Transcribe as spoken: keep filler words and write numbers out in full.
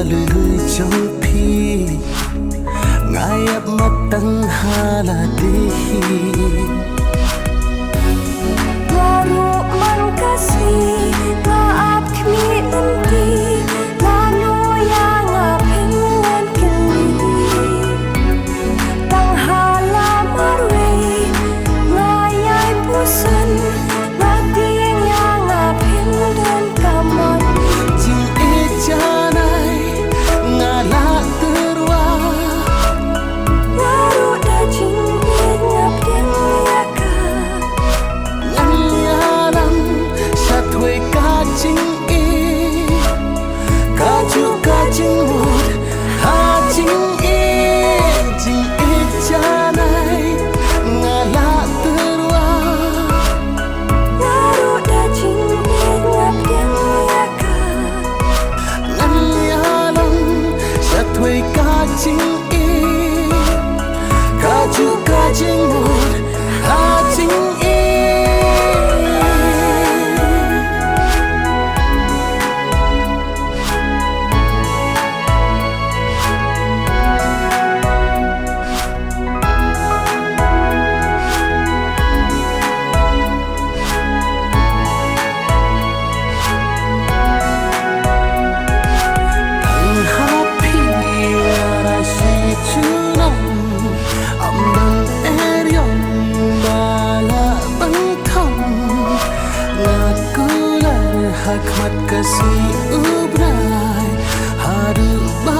Lui jong phi nga ïap mat tang ha la dei hi. Nga ruh man ka sngi nga ap khmih lynti, lano ïa nga phin wan kylli. Tang ha la marwei nga ïai puson, nga tieng ïa nga phin don ka mon. Jingïeit janai nga la tyrwa. Nga ruh da jingïeit nga pdiang ïa ka. Ngan ïalam sha thwei ka jingïeit, kajuh ka jingmut ha jingïeit. Jingïeit janai nga la tyrwa. Nga ruh da jingïeit nga pdiang ïa ka. Ngan ïalam sha thwei ka jingïeit, kajuh ka jingmut ha jingïeit. Tang ha phi nga la shu junom, ym don eriong ba lah ban kham. Nga kular ha khmat ka sngi U Blai haduh ba